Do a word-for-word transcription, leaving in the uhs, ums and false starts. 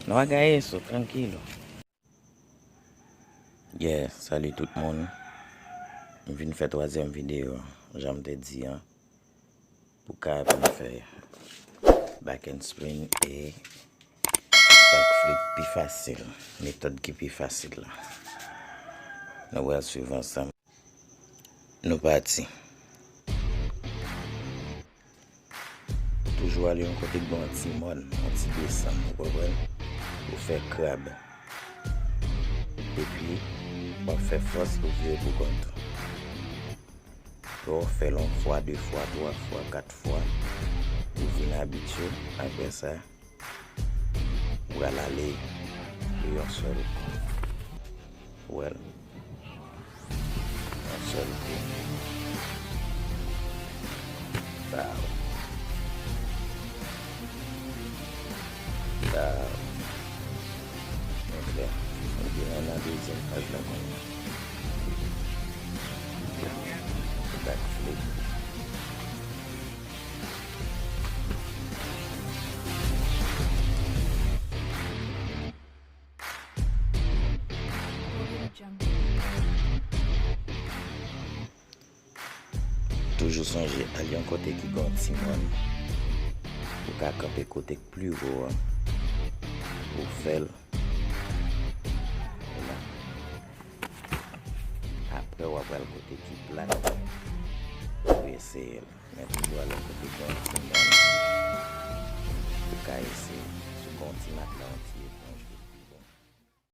Non, a gaye sou, trankilo. Yeah, salut tout moun. M vin fè twazyèm videyo, jan m te di an, pou ka vin fè back and spring e back flip pi fasil, metòd ki pi fasil la. Nou pral swiv ansanm. Nou pati. Toujou ale yon kote k gen yon ti mòn, yon ti desann, ou konprann? Ou fè krab. Epi, w ap fè fòs pou vire pou kont ou. Lè w fè l yon fwa, de fwa, twa fwa, kat fwa, ou vin abitye, apre sa, ou pral ale yon sèl kou. Ou wè l? Yon sèl kou. Pow. Pow. Montre. Montre nan dezyèm faz la kounye a. Back flip. Toujou sonje, al yon kote ki gen yon ti mòn. Ou ka kanpe kote k pi wo a. Ou fè l. Vwala. Apre, w ap al kote ki plat. Ou eseye l. Men toujou al yon kote ki gen yon ti mòn. Ou ka eseye. Si w gen yon ti matelas, yon ti